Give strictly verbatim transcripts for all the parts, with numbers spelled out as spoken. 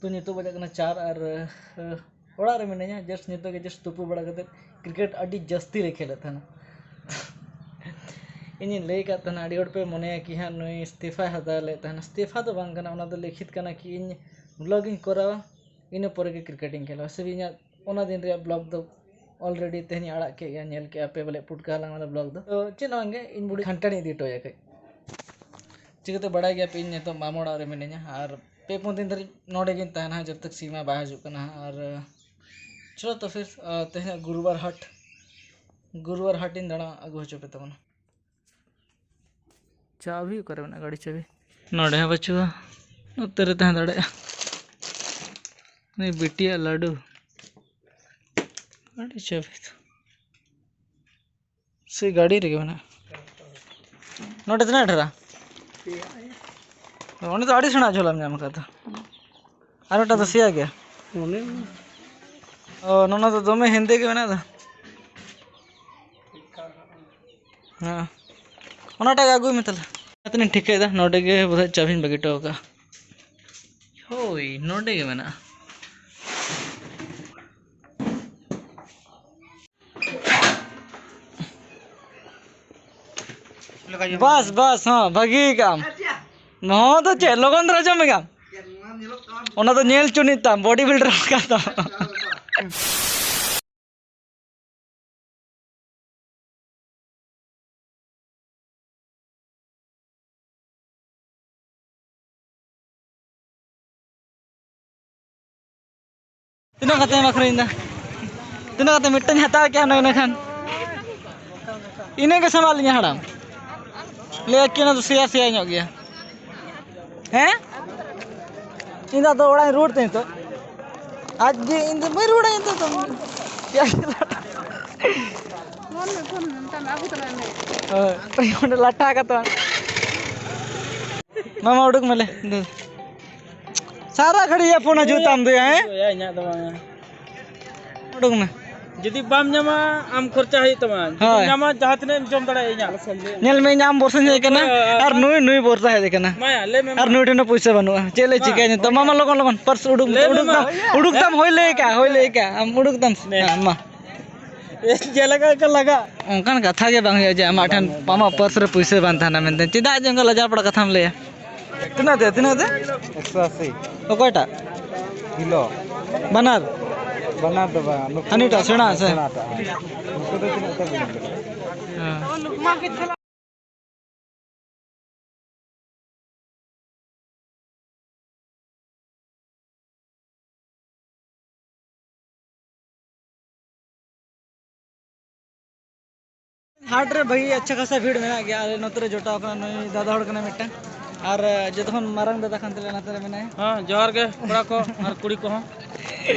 ᱛᱚ, ᱱᱤᱛᱚᱜ ᱵᱟᱡᱟᱜ ᱠᱟᱱᱟ ᱪᱟᱨ ᱟᱨ, ᱟᱹ, ᱚᱲᱟᱜ ᱨᱮ ᱢᱤᱱᱟᱹᱧᱟ᱾ Just ᱱᱤᱛᱚᱜ ᱜᱮ just ᱛᱩᱯᱩ ᱵᱟᱲᱟ ᱠᱟᱛᱮᱫ ᱠᱨᱤᱠᱮᱴ ᱟᱹᱰᱤ ᱡᱟᱹᱥᱛᱤ ᱞᱮ ᱠᱷᱮᱞᱮᱫ ᱛᱟᱦᱮᱱᱟ᱾ ᱤᱧᱤᱧ ᱞᱟᱹᱭ ᱟᱠᱟᱫ ᱛᱟᱦᱮᱱᱟ, ᱟᱹᱰᱤ ᱦᱚᱲ ᱯᱮ ᱢᱚᱱᱮᱭᱟ ᱠᱤ ᱦᱟᱸᱜ ᱱᱩᱭ ᱤᱥᱛᱤᱯᱷᱟᱭ ᱦᱟᱛᱟᱣ ᱞᱮᱫ ᱛᱟᱦᱮᱱᱟ᱾ ᱤᱥᱛᱤᱯᱷᱟ ᱫᱚ ᱵᱟᱝ ᱠᱟᱱᱟ, ᱚᱱᱟ ᱫᱚ ᱞᱤᱠᱷᱤᱛ ᱠᱟᱱᱟ ᱠᱤ ᱤᱧ vlog ᱤᱧ ᱠᱚᱨᱟᱣᱟ, ᱤᱱᱟᱹ ᱯᱚᱨᱮ ᱜᱮ ᱠᱨᱤᱠᱮᱴ ᱤᱧ ᱠᱷᱮᱞᱟ᱾ ᱥᱮ ᱤᱧᱟᱹᱜ ᱚᱱᱟ ᱫᱤᱱ ᱨᱮᱭᱟᱜ vlog ᱫᱚ already ᱛᱮᱦᱮᱧ ᱟᱲᱟᱜ ᱠᱮᱫ ᱜᱮᱭᱟ, ᱧᱮᱞ ᱠᱮᱫᱼᱟ ᱯᱮ ᱵᱚᱞᱮ ᱯᱩᱴᱠᱟᱹ ᱦᱟᱞᱟᱝ ᱚᱱᱟ vlog ᱫᱚ᱾ ᱛᱚ ᱪᱮᱫ ᱦᱚᱸ ᱵᱟᱝᱜᱮ, ᱤᱧ ᱵᱩᱰᱷᱤ ᱜᱷᱟᱱᱴᱟᱲᱤᱧ ᱤᱫᱤ ᱦᱚᱴᱚ ᱟᱭᱟ ᱠᱟᱹᱡ᱾ ᱪᱤᱠᱟᱹᱛᱮ ᱵᱟᱲᱟᱭ ᱜᱮᱭᱟ ᱯᱮ, ᱤᱧ ᱱᱤᱛᱚᱜ ᱢᱟᱢᱚ ᱚᱲᱟᱜ ᱨᱮ ᱢᱤᱱᱟᱹᱧᱟ ᱟᱨ ᱯᱮ ᱯᱩᱱ ᱫᱤᱱ ᱫᱷᱟᱹᱨᱤᱡ ᱱᱚᱰᱮ ᱜᱤᱧ ᱛᱟᱦᱮᱱᱟ ᱡᱟᱵ ᱛᱟᱠ ᱥᱤᱢᱟ ᱵᱟᱭ ᱦᱤᱡᱩᱜ ᱠᱟᱱᱟ᱾ ᱟᱨ ᱪᱚᱞᱚ ᱛᱚ ᱯᱷᱤᱨ, ᱟᱨ ᱛᱮᱦᱮᱧᱟᱜ ᱜᱩᱨᱩᱵᱟᱨ ᱦᱟᱴ, ᱜᱩᱨᱩᱵᱟᱨ ᱦᱟᱴ ᱤᱧ ᱫᱟᱬᱟ ᱟᱹᱜᱩ ᱦᱚᱪᱚ ᱯᱮ ᱛᱟᱵᱚᱱᱟ᱾ ᱪᱟᱵᱤ ᱚᱠᱟᱨᱮ ᱢᱮᱱᱟᱜᱼᱟ, ᱜᱟᱹᱰᱤ ᱪᱟᱵᱤ? ᱱᱚᱰᱮ ᱦᱚᱸ ᱵᱟᱹᱪᱩᱜᱼᱟ, ᱱᱚᱛᱮ ᱨᱮ ᱛᱟᱦᱮᱸ ᱫᱟᱲᱮᱭᱟᱜᱼᱟ᱾ ᱩᱱᱤ ᱵᱤᱴᱤᱭᱟᱜ ᱞᱟᱹᱰᱩ, ᱜᱟᱹᱰᱤ ᱪᱟᱵᱤ ᱫᱚ᱾ ᱥᱮ ᱜᱟᱹᱰᱤ ᱨᱮᱜᱮ ᱢᱮᱱᱟᱜᱼᱟ? ᱱᱚᱰᱮ ᱛᱤᱱᱟᱹᱜ ᱰᱷᱮᱨᱟ? ᱚᱸᱰᱮ ᱫᱚ ᱟᱹᱰᱤ ᱥᱮᱬᱟ ᱡᱷᱚᱞᱟᱢ ᱧᱟᱢ ᱟᱠᱟᱫ ᱫᱚ᱾ ᱟᱨ ᱢᱤᱫᱴᱟᱝ ᱫᱚ ᱥᱮᱭᱟ ᱜᱮᱭᱟ᱾ ᱚᱱᱮ ᱚ, ᱱᱚᱣᱟ ᱫᱚ ᱫᱚᱢᱮ ᱦᱮᱸᱫᱮ ᱜᱮ ᱢᱮᱱᱟᱜ ᱫᱚ᱾ ᱦᱮᱸ, ᱚᱱᱟᱴᱟᱜ ᱜᱮ ᱟᱹᱜᱩᱭ ᱢᱮ ᱛᱟᱦᱞᱮ᱾ ᱟᱛᱮᱱᱤᱧ ᱴᱷᱤᱠᱟᱹᱭᱮᱫᱟ, ᱱᱚᱰᱮ ᱜᱮ ᱵᱚᱞᱮ ᱪᱟᱵᱤᱧ ᱵᱟᱹᱜᱤ ᱦᱚᱴᱚ ᱟᱠᱟᱫᱼᱟ᱾ ᱦᱳᱭ, ᱱᱚᱰᱮ ᱜᱮ ᱢᱮᱱᱟᱜᱼᱟ᱾ ᱵᱟᱥ, ᱵᱟᱥ, ᱦᱚᱸ, ᱵᱷᱟᱹᱜᱤ ᱠᱟᱜ ᱟᱢ᱾ ᱱᱚᱣᱟ ᱫᱚ ᱪᱮᱫ, ᱞᱚᱜᱚᱱ ᱫᱷᱟᱨᱟ ᱡᱚᱢ ᱢᱮ ᱜᱟᱢ᱾ ᱚᱱᱟ ᱫᱚ ᱧᱮᱞ ᱪᱩᱱᱤᱡ ᱛᱟᱢ, body builder ᱠᱟᱱ ᱛᱟᱢ᱾ ᱛᱤᱱᱟᱹᱜ ᱠᱟᱛᱮᱢ ᱟᱹᱠᱷᱨᱤᱧ ᱮᱫᱟ? ᱛᱤᱱᱟᱹᱜ ᱠᱟᱛᱮ ᱢᱤᱫᱴᱟᱝ ᱦᱟᱛᱟᱣ ᱠᱮᱭᱟ ᱦᱩᱱᱟᱹᱝ ᱤᱱᱟᱹ ᱠᱷᱟᱱ? ᱤᱱᱟᱹ ᱜᱮ ᱥᱟᱱᱟ ᱞᱤᱧᱟ ᱦᱟᱲᱟᱢ᱾ ᱞᱟᱹᱭᱟ ᱠᱤ ᱚᱱᱟ ᱫᱚ ᱥᱮᱭᱟ ᱥᱮᱭᱟ ᱧᱚᱜ ᱜᱮᱭᱟ᱾ ᱦᱮᱸ? ᱤᱧ ᱫᱚ ᱟᱫᱚ ᱚᱲᱟᱜ ᱤᱧ ᱨᱩᱣᱟᱹᱲ ᱛᱮ ᱱᱤᱛᱚᱜ᱾ ᱟᱡ ᱜᱮ ᱤᱧ ᱫᱚ ᱵᱟᱹᱧ ᱨᱩᱣᱟᱹᱲᱟ ᱱᱤᱛᱚᱜ ᱫᱚ᱾ ᱯᱷᱳᱱ ᱢᱮ, ᱯᱷᱳᱱ ᱢᱮ, ᱢᱮᱛᱟᱭ ᱢᱮ, ᱟᱹᱜᱩ ᱛᱚᱨᱟᱭ ᱢᱮ᱾ ᱦᱳᱭ, ᱚᱸᱰᱮ ᱞᱟᱴᱷᱟ ᱠᱟᱛᱮ᱾ ᱢᱟᱢᱟ, ᱩᱰᱩᱠ ᱢᱮ ᱞᱮ᱾ ᱥᱟᱨᱟ ᱜᱷᱟᱹᱲᱤᱡ ᱭᱟ ᱯᱷᱳᱱ ᱦᱤᱡᱩᱜ ᱛᱟᱢ ᱫᱚᱭᱟ, ᱦᱮᱸ? ᱤᱧᱟᱹᱜ ᱫᱚ ᱵᱟᱝᱟ᱾ ᱩᱰᱩᱠ ᱢᱮ᱾ ᱡᱩᱫᱤ ᱵᱟᱢ ᱧᱟᱢᱟ, ᱟᱢ ᱠᱷᱚᱨᱪᱟ ᱦᱩᱭᱩᱜ ᱛᱟᱢᱟ᱾ ᱡᱩᱫᱤᱢ ᱦᱳᱭ᱾ ᱧᱟᱢᱟ, ᱡᱟᱦᱟᱸ ᱛᱤᱱᱟᱹᱜ ᱮᱢ ᱡᱚᱢ ᱫᱟᱲᱮᱭᱟᱜᱼᱟ ᱤᱧᱟᱹᱜ᱾ ᱧᱮᱞ ᱢᱮ, ᱤᱧ ᱟᱢ ᱵᱷᱚᱨᱥᱟᱧ ᱦᱮᱡ ᱟᱠᱟᱱᱟ, ᱦᱳᱭ, ᱦᱳᱭ, ᱟᱨ ᱦᱳᱭ᱾ ᱱᱩᱭ, ᱱᱩᱭ ᱵᱷᱚᱨᱥᱟ ᱦᱮᱡ ᱟᱠᱟᱱᱟ᱾ ᱢᱟᱭᱟ, ᱞᱟᱹᱭ ᱢᱮ ᱢᱟ᱾ ᱟᱨ ᱱᱩᱭ ᱴᱷᱮᱱ ᱦᱚᱸ ᱯᱩᱭᱥᱟᱹ ᱵᱟᱹᱱᱩᱜᱼᱟ᱾ ᱪᱮᱫ ᱞᱮ ᱢᱟ᱾ ᱪᱤᱠᱟᱹᱭᱟ ᱱᱤᱛᱚᱜ? ᱢᱟ, ᱢᱟ, ᱞᱚᱜᱚᱱ, ᱞᱚᱜᱚᱱ, ᱯᱟᱨᱥ ᱩᱰᱩᱠ, ᱞᱟᱹᱭ ᱢᱮ ᱩᱰᱩᱠ ᱢᱟ᱾ ᱛᱟᱢ, ᱩᱰᱩᱠ ᱛᱟᱢ, ᱦᱩᱭ ᱞᱟᱹᱭ ᱠᱟᱜᱼᱟ, ᱦᱩᱭ ᱞᱟᱹᱭ ᱠᱟᱜᱼᱟ, ᱟᱢ ᱩᱰᱩᱠ ᱛᱟᱢ᱾ ᱱᱮ᱾ ᱦᱮᱸ, ᱢᱟ᱾ ᱪᱮᱫ ᱞᱮᱠᱟ ᱠᱚ ᱞᱟᱜᱟᱜ? ᱚᱱᱠᱟᱱ ᱠᱟᱛᱷᱟ ᱜᱮ ᱵᱟᱝ ᱦᱩᱭᱩᱜᱼᱟ ᱡᱮ ᱟᱢᱟᱜ ᱴᱷᱮᱱ, ᱟᱢᱟᱜ ᱯᱟᱨᱥ ᱨᱮ ᱯᱩᱭᱥᱟᱹ ᱵᱟᱝ ᱛᱟᱦᱮᱱᱟ ᱢᱮᱱᱛᱮ᱾ ᱪᱮᱫᱟᱜ ᱡᱮ ᱚᱱᱠᱟ ᱞᱟᱡᱟᱣ ᱯᱟᱲᱟ ᱠᱟᱛᱷᱟᱢ ᱞᱟᱹᱭᱟ? ᱛᱤᱱᱟᱹᱜ ᱛᱮ, ᱛᱤᱱᱟᱹᱜ ᱛᱮ? ᱮᱠᱥᱚ ᱟᱥᱤ᱾ ᱚᱠᱚᱭᱴᱟᱜ? ᱠᱤᱞᱳ᱾ ᱵᱟᱱᱟᱨ? ᱵᱟᱱᱟᱨ ᱫᱚ ᱵᱟᱝ, ᱱᱩᱠᱩ ᱦᱟᱹᱱᱤᱴᱟᱜ ᱥᱮᱬᱟ ᱥᱮ? ᱥᱮᱬᱟᱴᱟᱜ, ᱦᱮᱸ᱾ ᱱᱩᱠᱩ ᱫᱚ ᱛᱤᱱᱟᱹᱜ ᱛᱮ ᱵᱟᱹᱧ ᱞᱟᱹᱭ ᱫᱟᱲᱮᱭᱟᱜᱼᱟ᱾ ᱦᱮᱸ᱾ ᱦᱟᱴ ᱨᱮ ᱵᱷᱟᱹᱜᱤ ᱟᱪᱪᱷᱟ ᱠᱷᱟᱥᱟ ᱵᱷᱤᱲ ᱢᱮᱱᱟᱜ ᱜᱮᱭᱟ᱾ ᱟᱞᱮ ᱱᱚᱛᱮ ᱨᱮ ᱡᱚᱴᱟᱣ ᱠᱟᱱᱟ ᱱᱩᱭ ᱫᱟᱫᱟ ᱦᱚᱲ ᱠᱟᱱᱟᱭ ᱢᱤᱫᱴᱟᱝ, ᱟᱨ ᱡᱚᱛᱚ ᱠᱷᱚᱱ ᱢᱟᱨᱟᱝ ᱫᱟᱫᱟ ᱠᱟᱱ ᱛᱟᱞᱮᱭᱟ ᱱᱚᱛᱮ ᱨᱮ ᱢᱮᱱᱟᱭᱟ᱾ ᱦᱮᱸ, ᱡᱚᱦᱟᱨ ᱜᱮ ᱠᱚᱲᱟ ᱠᱚ ᱟᱨ ᱠᱩᱲᱤ ᱠᱚᱦᱚᱸ᱾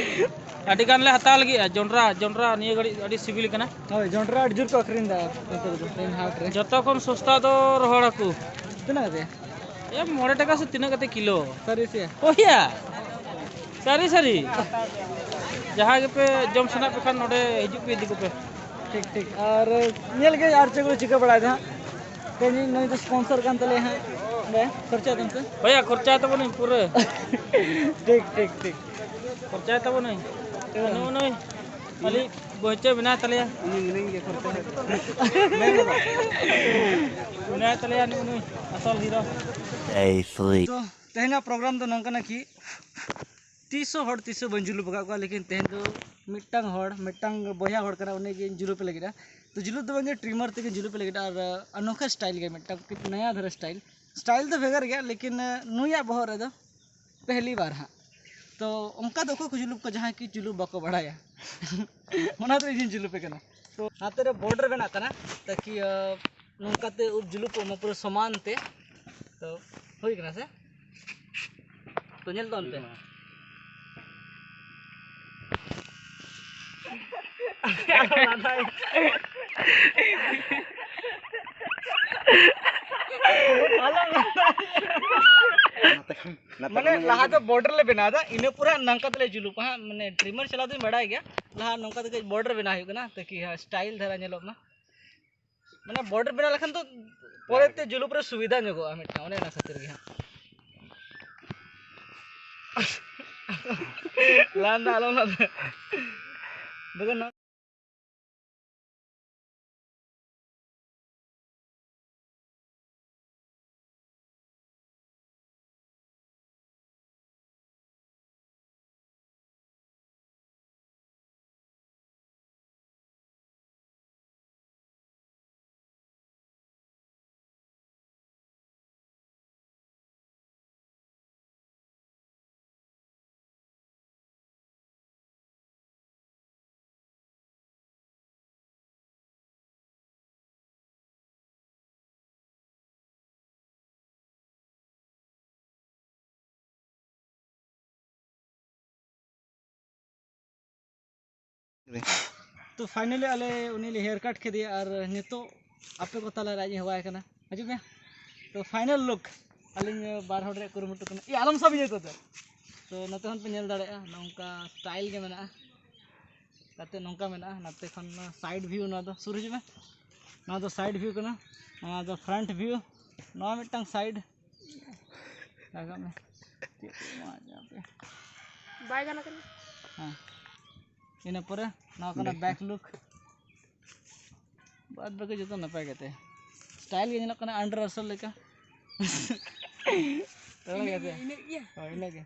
ᱟᱹᱰᱤ ᱜᱟᱱ ᱞᱮ ᱦᱟᱛᱟᱣ ᱞᱟᱹᱜᱤᱫᱼᱟ ᱡᱚᱱᱰᱨᱟ, ᱡᱚᱱᱰᱨᱟ ᱱᱤᱭᱟᱹ ᱜᱷᱟᱹᱲᱤᱡ ᱟᱹᱰᱤ ᱥᱤᱵᱤᱞ ᱠᱟᱱᱟ᱾ ᱦᱳᱭ, ᱡᱚᱱᱰᱨᱟ ᱟᱹᱰᱤ ᱡᱳᱨ ᱠᱚ ᱟᱹᱠᱷᱨᱤᱧ ᱮᱫᱟ ᱱᱚᱛᱮ ᱨᱮᱫᱚ, ᱛᱮᱦᱮᱧ ᱦᱟᱴ ᱨᱮ᱾ ᱡᱚᱛᱚ ᱠᱷᱚᱱ ᱥᱚᱥᱛᱟ ᱫᱚ ᱨᱚᱦᱚᱲ ᱦᱟᱹᱠᱩ᱾ ᱛᱤᱱᱟᱹᱜ ᱠᱟᱛᱮ? ᱮ, ᱢᱚᱬᱮ ᱴᱟᱠᱟ ᱥᱮ ᱛᱤᱱᱟᱹᱜ ᱠᱟᱛᱮ ᱠᱤᱞᱳ? ᱥᱟᱹᱨᱤ ᱥᱮ? ᱦᱳᱭᱟ, ᱥᱟᱹᱨᱤ ᱥᱟᱹᱨᱤ᱾ ᱡᱟᱦᱟᱸ ᱜᱮᱯᱮ ᱡᱚᱢ ᱥᱟᱱᱟ ᱯᱮ ᱠᱷᱟᱱ ᱱᱚᱰᱮ ᱦᱤᱡᱩᱜ ᱯᱮ, ᱤᱫᱤ ᱠᱚᱯᱮ᱾ ᱴᱷᱤᱠ, ᱴᱷᱤᱠ᱾ ᱟᱨ ᱧᱮᱞ ᱜᱮ ᱟᱨ ᱪᱮᱫ ᱠᱚ ᱪᱤᱠᱟᱹ ᱵᱟᱲᱟᱭᱮᱫᱟ ᱦᱟᱸᱜ᱾ ᱛᱮᱦᱮᱧ ᱱᱩᱭ ᱫᱚ sponsor ᱠᱟᱱ ᱛᱟᱞᱮᱭᱟ ᱦᱟᱸᱜ᱾ ᱚᱸᱰᱮ ᱠᱷᱚᱨᱪᱟᱭ ᱛᱟᱢ ᱥᱮ? ᱵᱷᱟᱭᱟ, ᱠᱷᱚᱨᱪᱟᱭ ᱛᱟᱵᱚᱱᱟᱹᱧ ᱯᱩᱨᱟᱹ᱾ ᱴᱷᱤᱠ, ᱴᱷᱤᱠ, ᱴᱷᱤᱠ᱾ ᱠᱷᱚᱨᱪᱟᱭ ᱛᱟᱵᱚᱱᱟᱹᱧ᱾ ᱮᱠᱫᱚᱢ᱾ ᱱᱩᱜᱼᱩ ᱱᱩᱭ ᱟᱹᱞᱤᱡ ᱵᱚᱭᱪᱟ ᱢᱮᱱᱟᱭ ᱛᱟᱞᱮᱭᱟ᱾ ᱩᱱᱤ ᱢᱤᱱᱟᱹᱧ ᱜᱮᱭᱟ ᱠᱷᱚᱨᱪᱟ᱾ ᱢᱮᱱᱟᱭ ᱛᱟᱞᱮᱭᱟ ᱱᱩᱜᱼᱩ ᱱᱩᱭ ᱟᱥᱚᱞ hero᱾ Day three. ᱛᱚ, ᱛᱮᱦᱮᱧᱟᱜ program ᱫᱚ ᱱᱚᱝᱠᱟᱱᱟ ᱠᱤ, ᱛᱤᱥ ᱦᱚᱸ ᱦᱚᱲ ᱛᱤᱥ ᱦᱚᱸ ᱵᱟᱹᱧ ᱡᱩᱞᱩᱯ ᱟᱠᱟᱫ ᱠᱚᱣᱟ, ᱞᱮᱠᱤᱱ ᱛᱮᱦᱮᱧ ᱫᱚ ᱢᱤᱫᱴᱟᱝ ᱦᱚᱲ, ᱢᱤᱫᱴᱟᱝ ᱵᱚᱭᱦᱟ ᱦᱚᱲ ᱠᱟᱱᱟ, ᱩᱱᱤ ᱜᱮᱧ ᱡᱩᱞᱩᱯ ᱞᱟᱹᱜᱤᱫᱼᱟ᱾ ᱛᱚ ᱡᱩᱞᱩᱯ ᱫᱚ ᱵᱟᱝᱜᱮ, trimmer ᱛᱮᱜᱮ ᱡᱩᱞᱩᱯ ᱞᱟᱹᱜᱤᱫ᱾ ᱟᱨ ᱟᱱᱚᱠᱷᱟ style ᱜᱮ, ᱢᱤᱫᱴᱟᱝ ᱠᱟᱹᱡ ᱱᱟᱭᱟ ᱫᱷᱟᱨᱟ style᱾ Style ᱫᱚ ᱵᱷᱮᱜᱟᱨ ᱜᱮᱭᱟ, ᱞᱮᱠᱤᱱ ᱱᱩᱭᱟᱜ ᱵᱚᱦᱚᱜ ᱨᱮᱫᱚ ᱯᱮᱦᱞᱤ ᱵᱟᱨ ᱦᱟᱸᱜ᱾ ᱛᱚ ᱚᱱᱠᱟ ᱫᱚ ᱚᱠᱚᱭ ᱠᱚ ᱡᱩᱞᱩᱯ ᱠᱚ, ᱡᱟᱦᱟᱸᱭ ᱠᱤ ᱡᱩᱞᱩᱯ ᱵᱟᱠᱚ ᱵᱟᱲᱟᱭᱟ᱾ ᱚᱱᱟ ᱫᱚ ᱤᱧᱤᱧ ᱡᱩᱞᱩᱯᱮ ᱠᱟᱱᱟ᱾ ᱛᱚ ᱦᱟᱛᱮ ᱨᱮ border ᱵᱮᱱᱟᱜ ᱠᱟᱱᱟ, ᱛᱟᱠᱤ, ᱟᱸ, ᱱᱚᱝᱠᱟᱛᱮ ᱩᱵ ᱡᱩᱞᱩᱯᱚᱜ ᱢᱟ ᱯᱩᱨᱟᱹ ᱥᱚᱢᱟᱱ ᱛᱮ᱾ ᱛᱚ ᱦᱩᱭ ᱠᱟᱱᱟ ᱥᱮ? ᱛᱚ ᱧᱮᱞ ᱛᱟᱵᱚᱱ ᱯᱮ᱾ ᱱᱟᱛᱮ ᱠᱷᱚᱱ, ᱱᱟᱛᱮ ᱢᱟᱱᱮ ᱠᱷᱚᱱ ᱞᱟᱦᱟ ᱫᱚ ᱵᱚᱨᱰᱟᱨ ᱞᱮ ᱵᱮᱱᱟᱣ ᱮᱫᱟ, ᱤᱱᱟᱹ ᱯᱚᱨᱮ ᱦᱟᱸᱜ ᱱᱚᱝᱠᱟ ᱛᱮᱞᱮ ᱡᱩᱞᱩᱯᱟ ᱦᱟᱸᱜ᱾ ᱢᱟᱱᱮ ᱴᱨᱤᱢᱟᱨ ᱪᱟᱞᱟᱣ ᱫᱚᱧ ᱵᱟᱲᱟᱭ ᱜᱮᱭᱟ, ᱞᱟᱦᱟ ᱱᱚᱝᱠᱟ ᱛᱮ ᱠᱟᱹᱡ ᱵᱚᱨᱰᱟᱨ ᱵᱮᱱᱟᱣ ᱦᱩᱭᱩᱜ ᱠᱟᱱᱟ, ᱛᱟᱠᱤ ᱦᱟᱸᱜ ᱥᱴᱟᱭᱤᱞ ᱫᱷᱟᱨᱟ ᱧᱮᱞᱚᱜ ᱢᱟ᱾ ᱢᱟᱱᱮ ᱵᱚᱨᱰᱟᱨ ᱵᱮᱱᱟᱣ ᱞᱮᱠᱷᱟᱱ ᱫᱚ ᱯᱚᱨᱮ ᱛᱮ ᱡᱩᱞᱩᱯ ᱨᱮ ᱥᱩᱵᱤᱫᱷᱟ ᱧᱚᱜᱚᱜᱼᱟ ᱢᱤᱫᱴᱟᱝ, ᱚᱱᱮ ᱚᱱᱟ ᱠᱷᱟᱹᱛᱤᱨ ᱜᱮ ᱦᱟᱸᱜ᱾ ᱞᱟᱸᱫᱟ ᱟᱞᱚᱢ ᱞᱟᱸᱫᱟ᱾ ᱵᱟᱠᱷᱟᱱ ᱱᱚᱣᱟ ᱛᱚ finally ᱟᱞᱮ ᱩᱱᱤ ᱞᱮ ᱦᱮᱭᱟᱨ ᱠᱟᱴ ᱠᱮᱫᱮᱭᱟ, ᱟᱨ ᱱᱤᱛᱚᱜ ᱟᱯᱮ ᱠᱚ ᱛᱟᱞᱟᱨᱮ ᱟᱡ ᱤᱧ ᱦᱚᱦᱚᱣᱟᱭ ᱠᱟᱱᱟ᱾ ᱦᱤᱡᱩᱜ ᱢᱮ᱾ ᱛᱚ final look ᱟᱹᱞᱤᱧ ᱵᱟᱨ ᱦᱚᱲ ᱨᱮᱭᱟᱜ ᱠᱩᱨᱩᱢᱩᱴᱩ ᱠᱟᱱᱟ᱾ ᱤᱭᱟᱹ, ᱟᱞᱚᱢ ᱥᱟᱵ ᱤᱧᱟᱹ ᱛᱚ᱾ ᱛᱚ ᱱᱚᱛᱮ ᱠᱷᱚᱱ ᱯᱮ ᱧᱮᱞ ᱫᱟᱲᱮᱭᱟᱜᱼᱟ, ᱱᱚᱝᱠᱟ ᱥᱴᱟᱭᱤᱞ ᱜᱮ ᱢᱮᱱᱟᱜᱼᱟ᱾ ᱠᱟᱛᱮ ᱱᱚᱝᱠᱟ ᱢᱮᱱᱟᱜᱼᱟ, ᱱᱚᱛᱮ ᱠᱷᱚᱱ ᱥᱟᱭᱤᱰ ᱵᱷᱤᱭᱩ, ᱱᱚᱣᱟ ᱫᱚ ᱥᱩᱨ ᱦᱤᱡᱩᱜ ᱢᱮ᱾ ᱱᱚᱣᱟ ᱫᱚ ᱥᱟᱭᱤᱰ ᱵᱷᱤᱭᱩ ᱠᱟᱱᱟ, ᱱᱚᱣᱟ ᱫᱚ ᱯᱷᱨᱚᱱᱴ ᱵᱷᱤᱭᱩ, ᱱᱚᱣᱟ ᱢᱤᱫᱴᱟᱝ ᱥᱟᱭᱤᱰ᱾ ᱞᱟᱜᱟᱜ ᱢᱮ᱾ ᱪᱮᱫ ᱠᱚ ᱮᱢᱟ ᱧᱟ ᱯᱮ? ᱵᱟᱭ ᱜᱟᱱ ᱠᱟᱱᱟ᱾ ᱦᱮᱸ, ᱤᱱᱟᱹ ᱯᱚᱨᱮ ᱱᱚᱣᱟ ᱠᱟᱱᱟ ᱵᱮᱠ ᱞᱩᱠ᱾ ᱵᱟᱫ ᱵᱟᱹᱠᱤ ᱡᱚᱛᱚ ᱱᱟᱯᱟᱭ ᱜᱮᱛᱮ, ᱥᱴᱟᱭᱤᱞ ᱜᱮ ᱧᱮᱞᱚᱜ ᱠᱟᱱᱟ ᱟᱱᱰᱟᱨ ᱟᱥᱚᱞ ᱞᱮᱠᱟ᱾ ᱛᱚ ᱤᱱᱟᱹ ᱜᱮ, ᱜᱟᱛᱮ᱾ ᱤᱱᱟᱹ ᱜᱮ᱾ ᱦᱳᱭ, ᱤᱱᱟᱹ ᱜᱮ᱾